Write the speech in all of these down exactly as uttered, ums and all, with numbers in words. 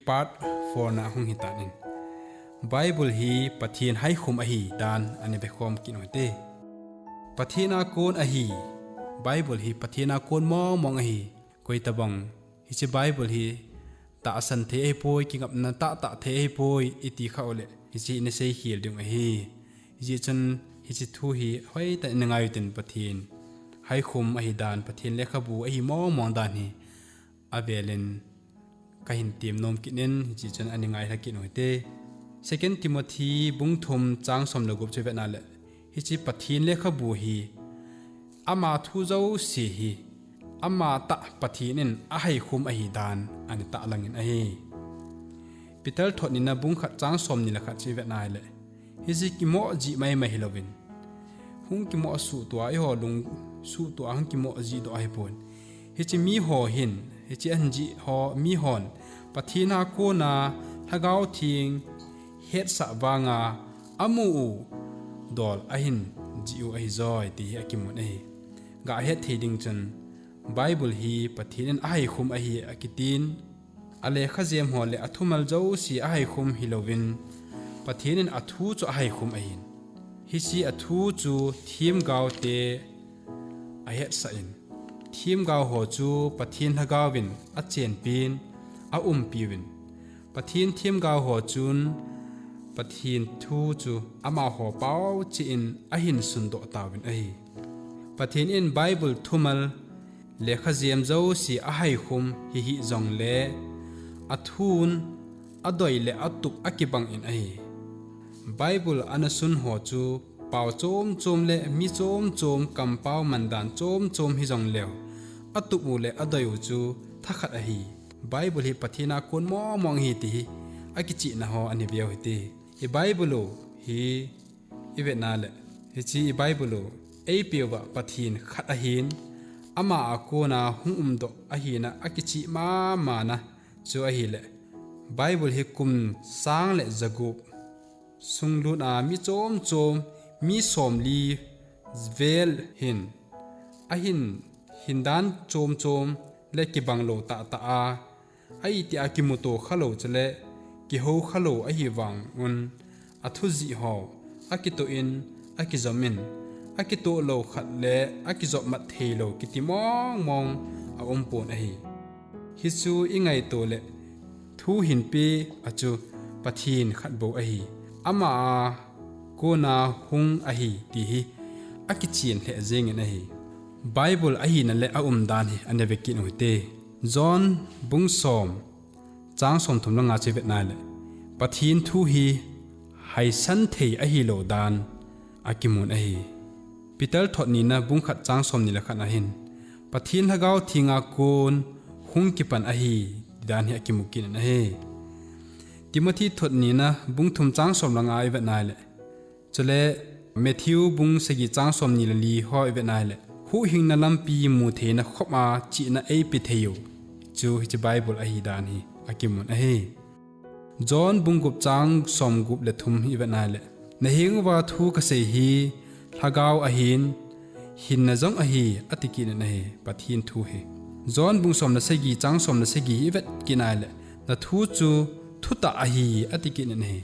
part four na hung hitan in. Bible hi Pathen haikhum ahi dan ana vekhom kit u hite. Pathen a kon ahi. Bible hi Pathen a kon mong mong ahi. Koi tabang hiche Bible hi tahsan thei ahipoi, kingapna tahtah thei ahipoi, iti kha uleh hiche ina seikhel ding ahi. Hiche chun hiche thu hi hoitah in ina ngai utin, Pathen haikhum ahi dan, Pathen lekhabu ahi mong mong dan hi avelin kahin temnom kit in, hiche chun ana ngailha kit u hite. Second Timothy bung thum chang som le gup chu ivet na leh, hiche Pathen lekhabu hi ama thu jouse hi ama tah Pathen in ahaikhum ahi dan ana tahlang in ahi. Peter thot nina bung khat chang som ni le khat chu ivet na leh, hiche kimoh jih maimai hilouvin, hung kimoh suhtoh a, eiho lung suhtoh a hung kimoh jih doh ahipon, hiche miho hin, hiche ahin jih ho mihon Pathen a kona Lhagao Theng hetsah vanga amu u dol ahin jih u ahi joi ti hi akimun ahi. Gahet thei ding chun, Bible hi Pathen in ahaikhum ahi akitin, alekha jem ho le athumal jouse ahaikhum hilouvin, Pathen in athu chu ahaikhum ahin. Hiche athu chu themgaote ahetsah in, themgao ho chu Pathen Lhagao vin achenpin, aumpiuvin, Pathen themgao ho chun Pathen thu chu amaho pao cheh in ahin sundoh tauvin ahi. Pathen in Bible thumal lekha jem jouse ahaikhum hihih jongle, athun adoi le atup akibang in ahi. Bible ana sun ho chu pao chom chom le mi chom chom kampao mandan chom chom hijongleu, atup u le adoi u chu thakhat ahi. Bible hi Pathen a kon mong mong ahi ti hi akichihna ho ana veu hite. I Bible u hi ivet na leh, hiche i Bible u eipeuva Pathen khat ahin, ama a kona hung umdoh ahina akichih mama na chu ahileh, Bible hi kum sang le jagup sunglut a mi chom chom, mi somli vel hin, ahin, hindan chom chom le kibang lou tahtah a, a itia kimuto khalou chule kihou khalou ahivang un, athu jih ho akitoh in, akijom in, akitoh lou khat le akijop mat theilou kiti mong mong aumpon ahi. Hichu ingaito leh, thu hinpe a chu Pathen khat bou ahi, ama a kona hung ahi ti hi akichen lheh jengin ahi. Bible ahina le aumdan hi ana ve kit u hite. John bung som chang somthum le nga chu ivet na leh, Pathen thu hi haisan thei ahilou dan akimun ahi. Peter thot nina bung khat chang somni le khat na hin, Pathen Lhagao Theng a kon hung kipan ahi ti dan hi akimu kit in ahi. Timothy thot nina bung thum chang som le nga ivet na leh, chule Matthew bung sagi chang somni le li ho ivet na leh, huhhingna lampi mutheina khop a chihna eipe thei u chu hiche Bible ahi dan hi akimun ahi. John bung gup chang somgup le thum ivet na leh, naheng uva thu kasei hi Lhagao ahin, hinna jong ahi, ati kit in ahi, Pathen thu hi. John bung som le sagi chang som le sagi ivet kit na leh, nathu chu thutah ahi, ati kit in ahi.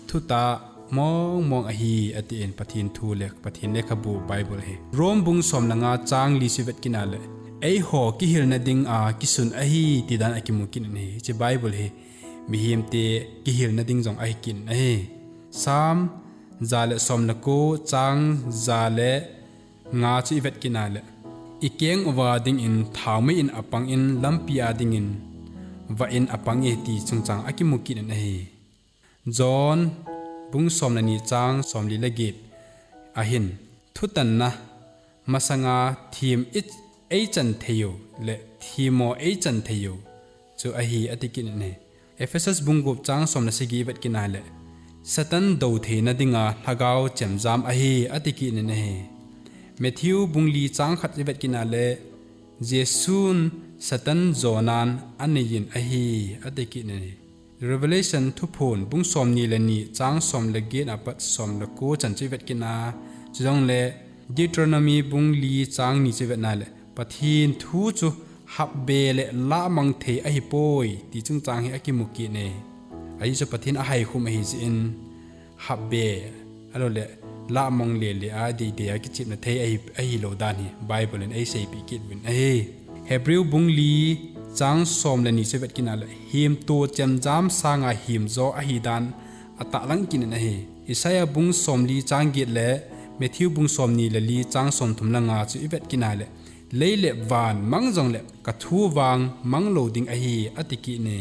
Thutah mong mong ahi, atin, Pathen thu le Pathen lekhabu Bible hi. Rome bung som le nga chang li chu ivet kit na leh, eiho kihilna dinga kisun ahi ti dan akimu kit in ahi. Hiche Bible hi mihemte kihilna ding jong ahi kit in ahi. Psalm ja le som le ko chang ja le nga chu ivet kit na leh, ikeng uva dingin thaomei in apang in, lampi a dingin vah in apang e ti chungchang akimu kit in ahi. John bung som le ni chang somli le get ahin, thutanna masanga them eichan thei u le themmo eichan thei u chu ahi, ati kit in ahi. Ephesus bung gup chang som le sagi ivet kit na leh, Satan dou theina dinga Lhagao chemjam ahi, ati kit in ahi. Matthew bung li chang khat ivet kit na leh, Jesun Satan jonan aneiyin ahi, ati kit in ahi. Revelation Thuphon bung somni le ni chang som le get apat som le ko chan chu ivet kit na, chujongle Deuteronomy bung li chang ni chu ivet na leh, Pathen thu chu hapbe le lahmang thei ahipoi ti chungchang hi akimu kit e. Ahi chu Pathen ahaikhum ahi jeh in hapbe, ahilou le lahmang le le a deidei a kichepna thei ahi, ahilou dan hi Bible in eiseipeh kit uvin ahi. Hebrew bung li chang som le ni chu vet kit a le, hemto chemjam sanga hemjo ahi dan atahlang kit in ahi. Isaiah bung som li chang get le Matthew bung som ni le li chang som thum le nga chu ivet kit a le, lei le van mang jong le ka thu vang mang lou ding ahi ati kit e.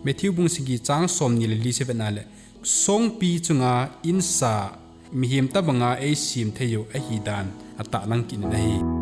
Matthew bung sagi chang som ni le li chu vet a le, songpi chunga insa mihem tabanga eisem thei u ahi dan atahlang kit in ahi.